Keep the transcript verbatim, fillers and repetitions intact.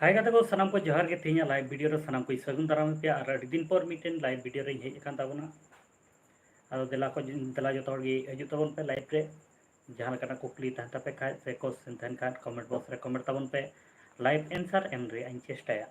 ᱦᱟᱭ ᱜᱟᱛᱮ ᱠᱚ, ᱥᱟᱱᱟᱢ ᱠᱚ ᱡᱚᱦᱟᱨ ᱜᱮ᱾ ᱛᱮᱦᱮᱧᱟᱜ live video ᱨᱮ ᱥᱟᱱᱟᱢ ᱠᱚᱧ ᱥᱟᱹᱜᱩᱱ ᱫᱟᱨᱟᱢ ᱯᱮᱭᱟ᱾ ᱟᱨ ᱟᱹᱰᱤ ᱫᱤᱱ ᱯᱚᱨ ᱢᱤᱫᱴᱮᱱ live video ᱨᱮᱧ ᱦᱮᱡ ᱟᱠᱟᱱ ᱛᱟᱵᱚᱱᱟ᱾ ᱟᱫᱚ ᱫᱮᱞᱟ ᱠᱚ, ᱫᱮᱞᱟ ᱡᱚᱛᱚ ᱦᱚᱲ ᱜᱮ ᱦᱤᱡᱩᱜ ᱛᱟᱵᱚᱱ ᱯᱮ live ᱨᱮ᱾ ᱡᱟᱦᱟᱸ ᱞᱮᱠᱟᱱᱟᱜ ᱠᱩᱠᱞᱤ ᱛᱟᱦᱮᱱ ᱛᱟᱯᱮ ᱠᱷᱟᱡ ᱥᱮ question ᱛᱟᱦᱮᱱ ᱠᱷᱟᱱ comment box ᱨᱮ comment ᱛᱟᱵᱚᱱ ᱯᱮ᱾ Live answer ᱮᱢ ᱨᱮᱭᱟᱜ ᱤᱧ ᱪᱮᱥᱴᱟᱭᱟ᱾